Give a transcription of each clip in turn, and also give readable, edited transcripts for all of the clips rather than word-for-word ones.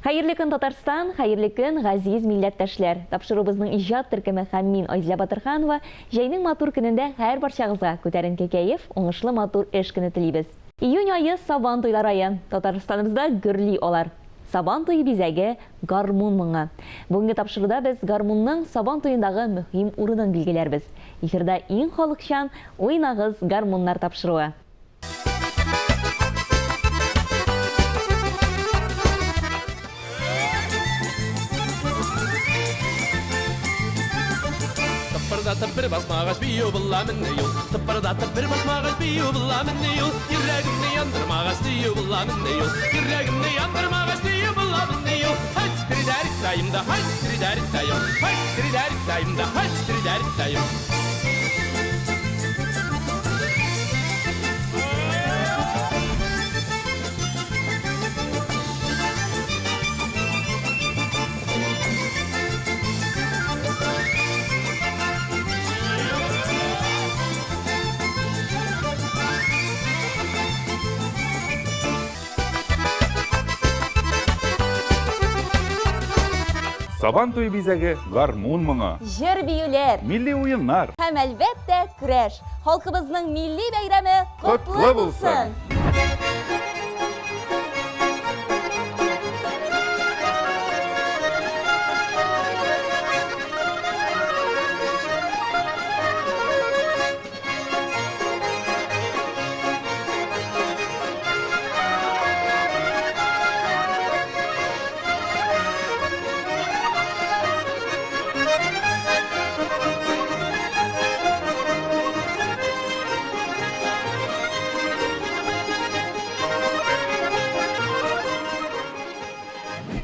Хәерле көн, Татарстан, хәерле көн, газиз милләттәшләр! Тапшыруыбызның иҗат төркеме һәм мин, Айзилә Батырханова, җәйнең матур көнендә һәрбарчагызга күтәренке кәеф, уңышлы матур эш көне телибез. Июнь ае, Сабан туйлар ае. Татарстаныбызда гөрли алар. Сабан туе бизәге, гармун моңы. Бүгенге тапшыруда без гармунның Сабан туендагы мөһим урынын билгеләрбез. Эфирда иң халыкчан Уйнагыз, гармуннар тапшыруы. Тыпырдатып бер басмагач бию буламыни ул? Тыпырдатып бер басмагач бию буламыни ул? Йөрәгемне яндырмагач сөю буламыни ул? Йөрәгемне яндырмагач сөю буламыни ул? Һайт, тридарит-таем да, һайт, тридарит-таем, һайт, тридарит-таем да, һайт, тридарит-таем. Сабан туе бизәге, гармун моңы. Җыр-биюләр. Милли уеннар. Һәм, әлбәттә, көрәш. Халкыбызның милли бәйрәме Котлы булсын!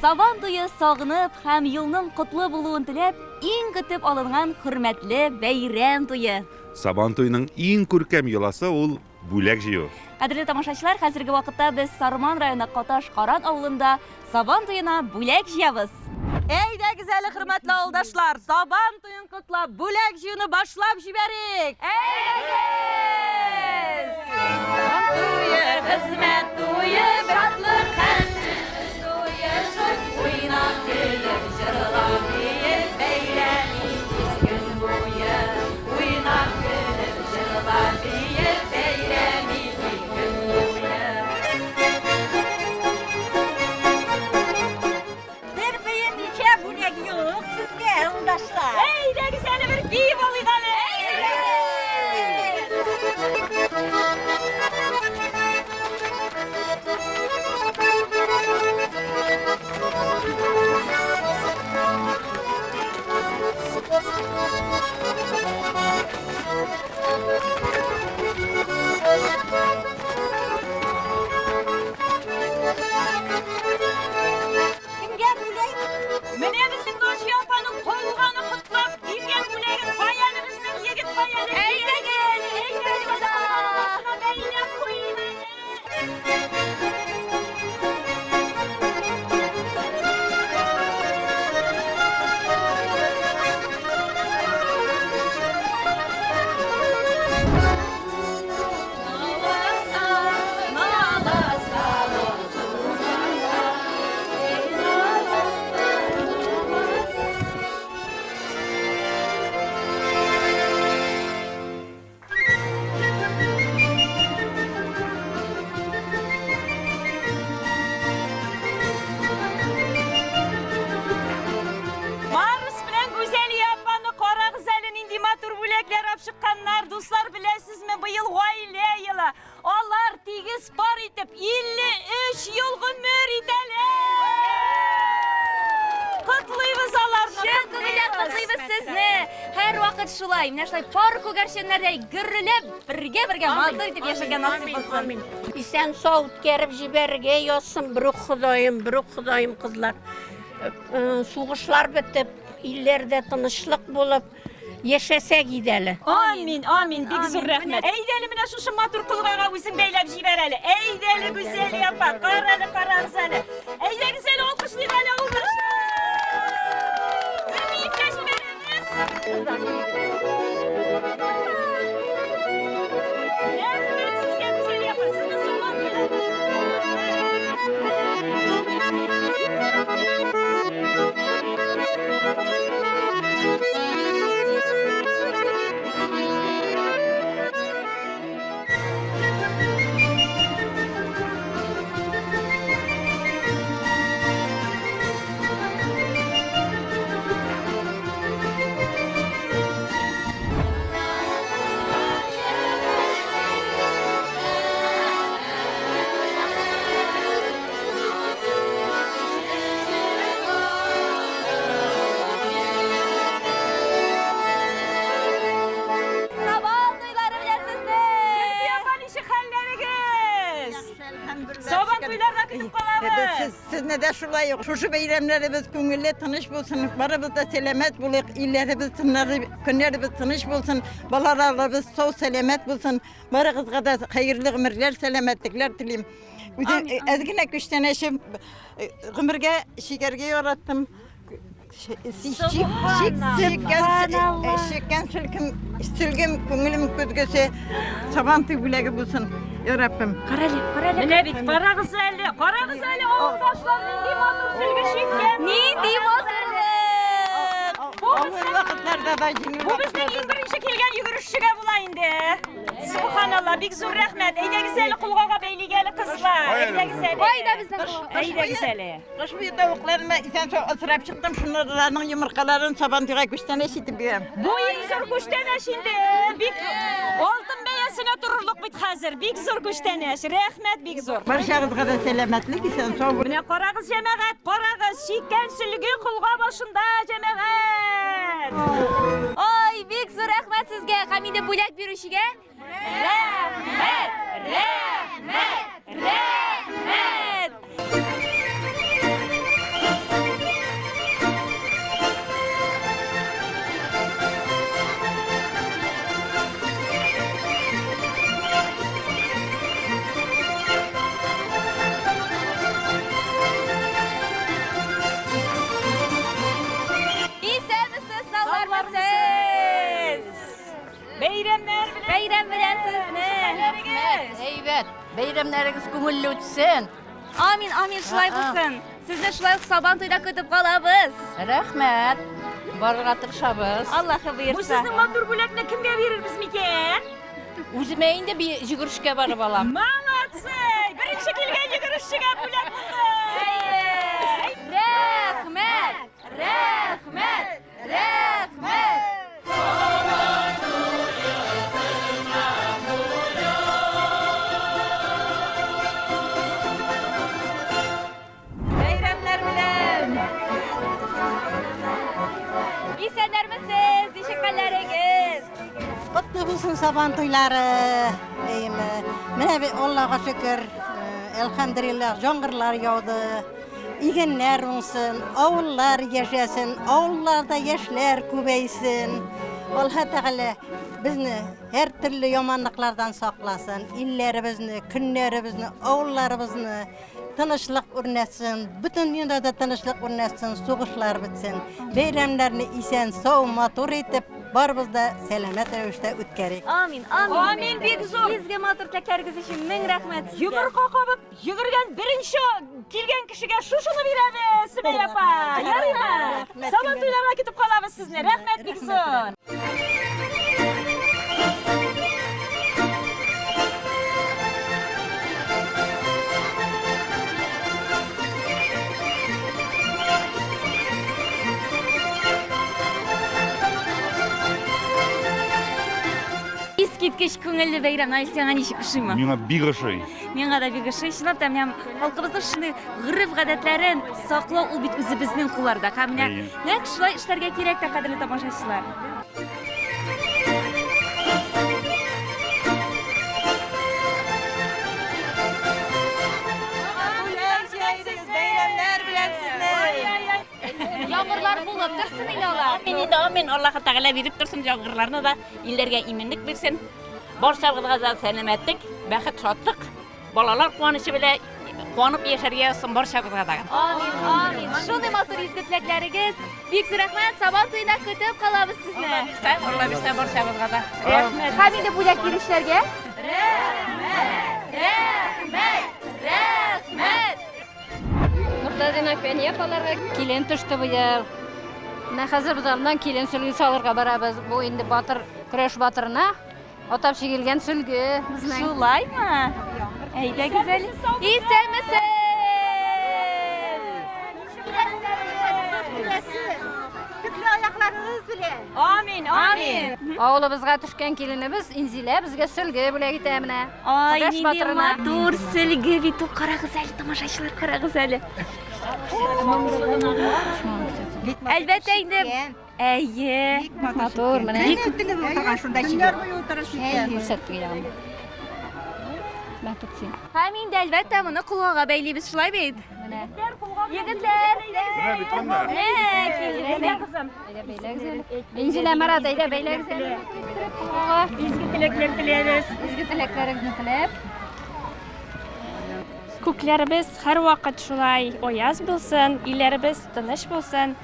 Сабан туе сагынып һәм елның котлы булуын теләп, иң көтеп алынган хөрмәтле бәйрәм туе. Сабан туеның иң күркәм йоласы ул бүләк җыю. Кадерле тамашачылар, хәзерге вакытта без Сарман районы Каташ Каран авылында Сабан туена бүләк җыябыз. Әйдәгез әле, хөрмәтле авылдашлар, Сабан туен котлап, бүләк җыюны башлап җибәрик! Әйдәгез! Сабан туе, хезмәт туе, братлык һәм өмет туе, шул уйнап, көлеп, җырлап, биеп, бәйрәм итик көн буе. Уйнап, көлеп, җырлап, биеп, бәйрәм итик көн буе. Бер бөемичә бүләк юк сезгә, авылдашлар. Әйдәгез әле бер биеп алыйк әле. Кемгә бүләк? Менә безнең Наҗия апаның колганы котлап биргән бүләге кая әле безнең егет кая әле? Әйдәгез, әйдәгез, башына бәйләп куйыйк әле. Марус белән Гүзәлия апаны карагыз әле, нинди матур бүләкләр алып чыкканнар. Дуслар, беләсезме, быел гаилә елы. Алар тигез пар итеп 53 ел гомер итәләр! Котлыйбыз аларны! Чын күңелдән котлыйбыз сезне! Һәрвакыт шулай, менә шулай пар күгәрченнәрдәй гөрләп, бергә-бергә матур итеп яшәргә насыйп булсын. Исән-сау үткәреп җибәрергә язсын, берүк Ходаем, берүк Ходаем, кызлар. Сугышлар бетеп, илләрдә тынычлык булып, Яшәсәк иде әле. Амин, амин, бик зур рәхмәт. Әйдә әле менә шушы матур колгага үзең бәйләп җибәр әле. Әйдә әле, Гүзәлия апа, кара әле, карагыз әле. Әйдәгез әле, алкышлыйк әле авылдашлар. Бер биеккә җибәрәбез. Рәхмәт сезгә, Гүзәлия апа, сезне сабан туйларда. Һәммәгезне дә шулай ук шушы бәйрәмнәребез күңелле, тыныч булсын. Барыбыз да сәламәт булыйк, илләребез тыннары, көннәребез тыныч булсын, балаларыбыз сау, сәламәт булсын. Барыгызга да хәерле гомерләр, сәламәтлекләр телим. Үзем әз генә күчтәнәчем гомергә чигәргә яраттым. Чиккән сөлгем, сөлгем күңелем көзгесе Сабантуй бүләге булсын, я Раббым. Карале, карале. Менә бит, карагыз әле, карагыз әле, авылдашлар, нинди матур сөлге чиккән. Нинди матурлык! Авыр вакытларда да җиңел Бу безнең иң беренче килгән йөгерешчегә була инде. Субханалла, бик зур рәхмәт. Әйдәгез әле колгага бәйлик әле, кызлар. Әйдәгез әле. Кайда безнең колга? Әйдәгез әле. Кыш буе тавыкларны исән-сау асрап чыктым, шунларның йомыркаларын Сабантуйга күчтәнәч итеп бирәм. Бу иң зур күчтәнәч инде. Бик алтын бәясенә торырлык бит хәзер. Бик зур күчтәнәч. Рәхмәт бик зур. Барчагызга да сәламәтлек, исән-сау Менә карагыз, җәмәгать, карагыз, чиккән сөлге колга башында, җәмәгать. Ай, бик зур рәхмәт сезгә һәм инде бүләк бирүчегә. Рәхмәт! Рәхмәт! Рәхмәт! Исәнмесез, саулармысыз! Бәйрәмнәр белән! Бәйрәм белән сезне! Хәлләрегез! Әйбәт. Бәйрәмнәрегез күңелле үтсен. Амин, амин, шулай булсын. Сезне шулай ук Сабан туйда көтеп калабыз. Рәхмәт. Барырга тырышабыз. Аллаһы Бу боерса. сезнең матур бүләкне кемгә бирербез микән? Үземә инде би йөгерешкә барып алам. Молодцы! Беренче килгән йөгерешчегә бүләк булды! Рәхмәт! Рәхмәт! Рәхмәт! Бәйрәмнәр белән! Исәннәрмесез, ничек хәлләрегез? Котлы булсын Сабан туйлары. Әйеме. Менә бит Аллага шөкер, әлхәмдүлилләһ, яңгырлар яуды. Игеннәр уңсын, авыллар яшәсен, авылларда яшьләр күбәйсен. Аллаһ Тәгалә безне һәр төрле яманлыклардан сакласын, илләребезне, көннәребезне, авылларыбызны тынычлык үрнәтсен, бөтен дөньяда тынычлык үрнәтсен, сугышлар бетсен. Бәйрәмнәрне исән, сау, матур итеп, барыбыз да сәламәт рәвештә үткәрик. Амин, амин. Амин, бик зур. Изге матур теләкләрегез өчен мең рәхмәт сезгә. Йомырка кабып йөгергән беренче килгән кешегә шушыны бирәбез, Сөмәй апа. Ярыймы? Рәхмәт. Сабан туйларга көтеп калабыз сезне. Рәхмәт бик зур. Искиткеч күңелле бәйрәм. Наил, сиңа ничек ошыймы? Миңа бик ошый. Миңа да бик ошый. Чынлап та, менә халкыбызның шундый гореф-гадәтләрен саклау ул бит үзебезнең кулларда. Һәм менә Әйе. нәкъ шулай эшләргә кирәк тә, кадерле тамашачылар. Бәйрәмнәр белән сезне! Яңгырлар булып торсын инде алар. Амин инде, амин. Аллаһы Тәгалә биреп торсын яңгырларны да, илләргә иминлек бирсен. Барчабызга да сәламәтлек, бәхет, шатлык, балалар куанычы белән куанып яшәргә язсын барчабызга да. Амин, амин. Шундый матур изге теләкләрегез. Бик зур рәхмәт. Сабан туенда көтеп калабыз сезне. Алла бирсә барчабызга да. Рәхмәт. Һәм инде бүләк бирүчеләргә. Рәхмәт! Рәхмәт! Рәхмәт! Мортазина Фәния апаларга килен төште быел. Менә хәзер без аннан килен сөлге салырга барабыз. Бу инде батыр, көрәш батырына атап чигелгән сөлге безнең. Шулаймы? Әйдәгез әле. Исәнмесез! Амин, амин. Авылыбызга төшкән киленебез Инзилә безгә сөлге бүләк итә менә. Ай, Көрәш нинди батырына. матур сөлге бит ул. Карагыз әле, тамашачылар, карагыз әле. Әлбәттә инде. Әйе. Матур менә. Көннәр буе утырып чиккән. Күрсәтте ягын. Мә, тот син. Һәм инде әлбәттә моны колгага бәйлибез, шулай бит? Менә. Колга Егетләр! Менә бит монда. Менә килдегез. Кызым. Инзилә, Марат, әйдә бәйләгез әле. Изге теләкләр теләбез. Изге теләкләрегезне теләп. Күкләребез һәрвакыт шулай аяз булсын, илләребез тыныч булсын.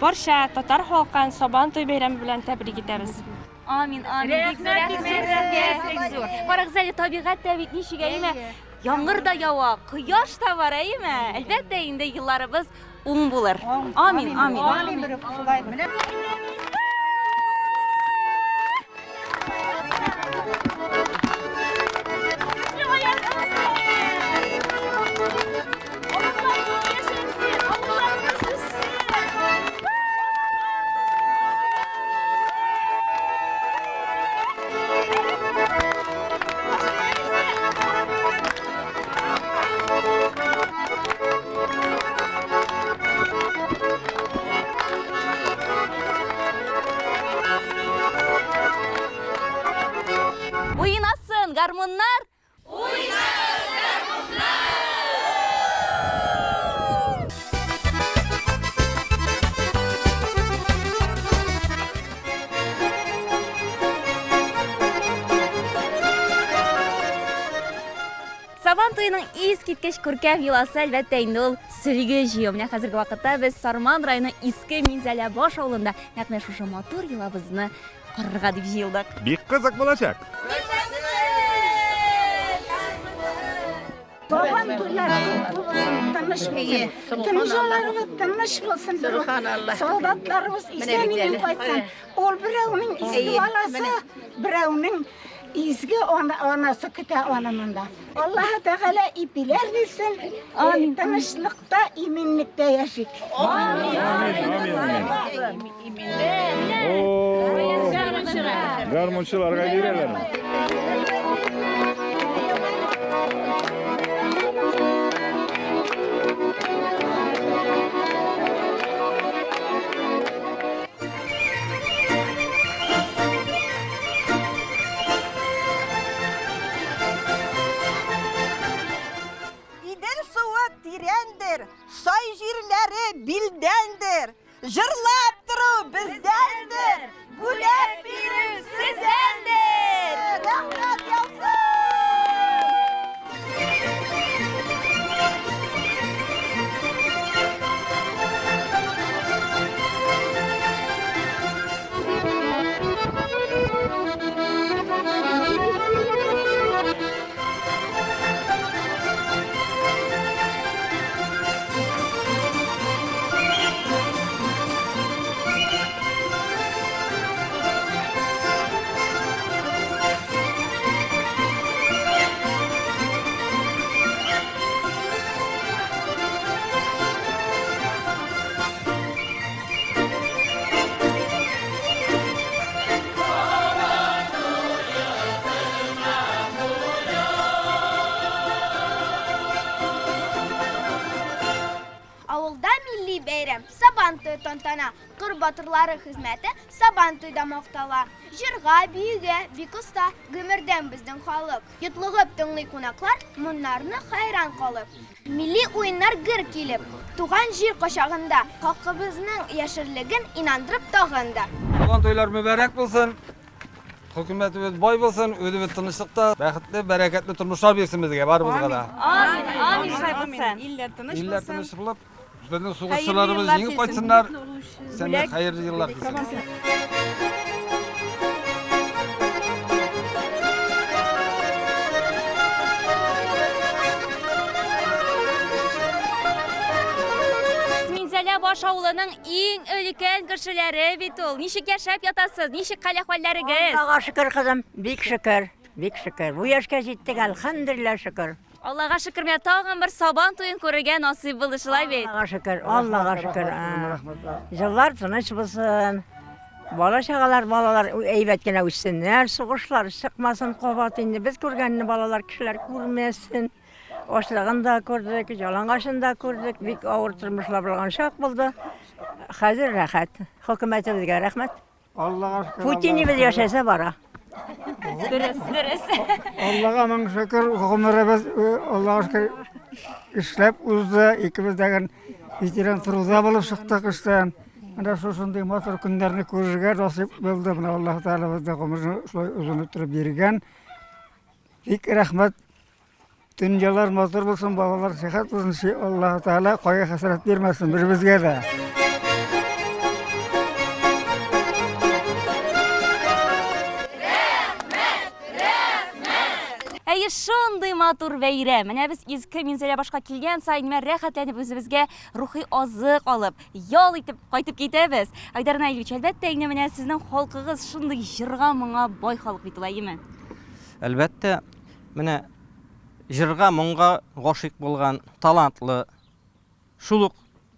Барча татар халкын Сабан туй бәйрәме белән тәбрик итәбез. Амин, амин. Бик зур рәхмәт сезгә. Бик зур. Карагыз әле, табигать тә бит ничек, әйеме? Яңгыр да ява, кояш та бар, әйеме? Әлбәттә инде елларыбыз уң булыр. Амин, амин. Амин, берүк шулай. Менә Уйнасын гармуннар! Сабан туеның искиткеч күркәм йоласы, әлбәттә инде ул сөлге җыю. Менә хәзерге вакытта без Сарман районы Иске Минзәләбаш авылында нәкъ менә шушы матур йолабызны карарга дип җыелдык. Бик кызык булачак. Сабан туйлары котлы булсын, тыныч булсын. Тынычларыбыз тыныч булсын. Солдатларыбыз исән-имин кайтсын. Ул берәүнең изге баласы, берәүнең изге анасы көтә аны монда. Аллаһы Тәгалә ипиләр бирсен. Амин. Тынычлыкта, иминлектә яшик. Амин, амин, амин. Гармунчыларга бирәләр. Идел суы тирәндер, сай җирләре билдәндер. Җырлап тору бездәндер, бүләк бирү сездәндер. Рәхмәт яусын! Авылда милли бәйрәм, Сабан туе тантана. Кыр батырлары хезмәте Сабан туйда мактала. Җырга, биюгә бик оста гомердән безнең халык. Йотлыгып тыңлый кунаклар моннарны хәйран калып. Милли уеннар гөр килеп, туган җир кочагында халкыбызның яшерлеген инандырып тагын да. Сабан туйлар мөбарәк булсын! Хөкүмәтебез бай булсын, үзебез тынычлыкта, бәхетле, бәрәкәтле тормышлар бирсен безгә, барыбызга да. Амин, амин, шулай булсын. Илләр тыныч Илләр тыныч булып, безнең сугышчыларыбыз җиңеп кайтсыннар. Сәннәр хәерле еллар килсен. Минзәлә баш авылының Иң өлкән кешеләре бит ул. Ничек яшәп ятасыз? Ничек хәл-әхвәлләрегез? Аллага шөкер, кызым, бик шөкер, бик шөкер. Бу яшькә җиттек, әлхәмдүлилләһ шөкер. Аллага шөкер, менә тагын бер Сабан туен күрергә насыйп булды, шулай бит? Аллага шөкер, Аллага шөкер. Җыллар тыныч булсын. Бала-чагалар, балалар әйбәт кенә үссеннәр, сугышлар чыкмасын кабат инде. Без күргәнне балалар, кешеләр күрмәсен. Ачлыгын да күрдек, ялангачын да күрдек. Бик авыр тормышлар булган чак булды. Хәзер рәхәт. Хөкүмәтебезгә рәхмәт. Аллага шөкер. Путинебез яшәсә бара. Дөрес, дөрес. Аллага мең шөкер, гомеребез, Аллага шөкер. эшләп узды. Икебез дә ветеран труда булып чыктык эштән. Менә шушындый матур көннәрне күрергә насыйп булды. Менә Аллаһ Тәгалә безгә гомерне шулай озын иттереп биргән. Бик рәхмәт. Дөньялар матур булсын, балалар сихәт булсын, ши Аллаһ Тәгалә кайгы хәсрәт бирмәсен беребезгә дә. Әйе, шундый матур бәйрәм. Менә без Иске Минзәләбашка килгән саен менә рәхәтләнеп үзебезгә рухи азык алып, ял итеп кайтып китәбез. Айдар Наилевич, әлбәттә, инде менә сезнең халкыгыз шундый җырга-моңа бай халык бит ул, әйеме? Әлбәттә, менә җырга, моңга гашыйк булган, талантлы, шул ук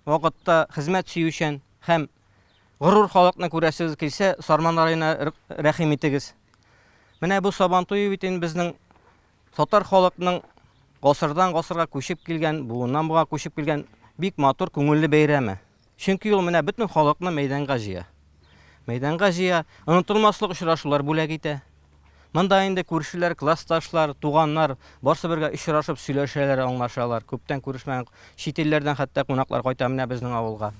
вакытта хезмәт сөючән һәм горур халыкны күрәсегез килсә, Сарман районына рәхим итегез. Менә бу Сабан туе бит инде безнең татар халыкның гасырдан гасырга күчеп килгән, буыннан буынга күчеп килгән бик матур, күңелле бәйрәме. Чөнки ул менә бөтен халыкны мәйданга җыя. Мәйданга җыя, онытылмаслык очрашулар бүләк итә. Монда инде күршеләр, классташлар, туганнар барсы бергә очрашып сөйләшәләр, аңлашалар. Күптән күрешмәгән чит илләрдән хәтта кунаклар кайта менә безнең авылга.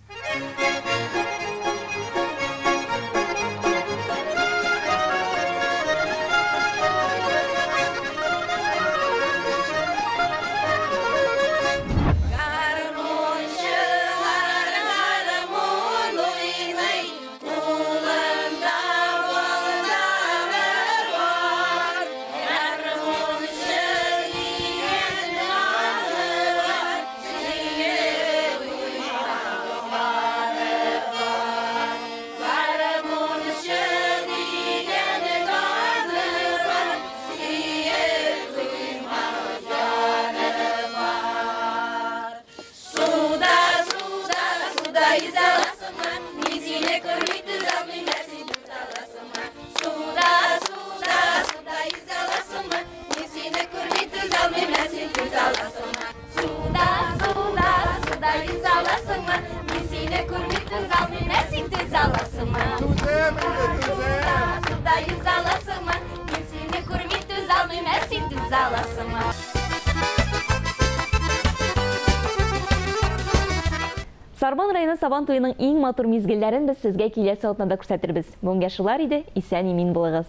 Гармунчылар гармун уйный, кулында балдагы бар. Гармунчы дигән даны бар, сөеп туймаслары бар. Гармунчы дигән даны бар, сөеп туймаслары бар. Суда, суда, суда йөзә аласыңмы? Мин сине күрми түзә алмыйм, ә син түзә аласыңмы? Суда, суда, суда йөзә аласыңмы? Мин сине күрми түзә алмыйм, ә син түзә аласыңмы? Суда, суда, суда йөзә аласыңмы? Мин сине күрми түзә алмыйм, ә син түзә аласыңмы? Түзәм инде, түзәм. Суда йөзә аласыңмы? Мин сине күрми түзә алмыйм, ә син түзә аласыңмы? Сарман районы Сабан туеның иң матур мизгелләрен без сезгә киләсе атнада күрсәтербез. Бүгенгә шулар иде, исән-имин булыгыз!